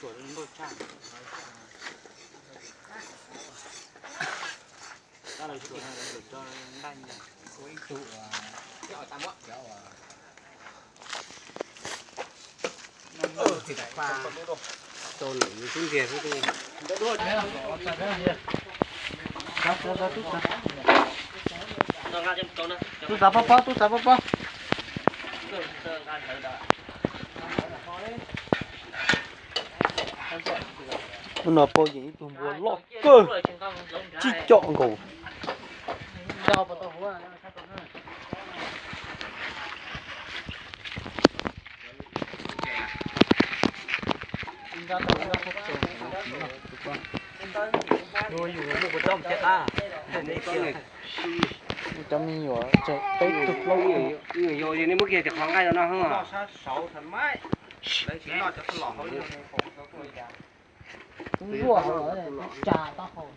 Tub txav pob pob, tub txav pob pob. Hnub no pab yeem ib tug npua loj kawg, tsib caum nkaus. Cov me nyuam tseem peb tug plaub tug. Nej muab kiag cov qhov nqaij no no. Tub zuaj hauv los tsa taub hau.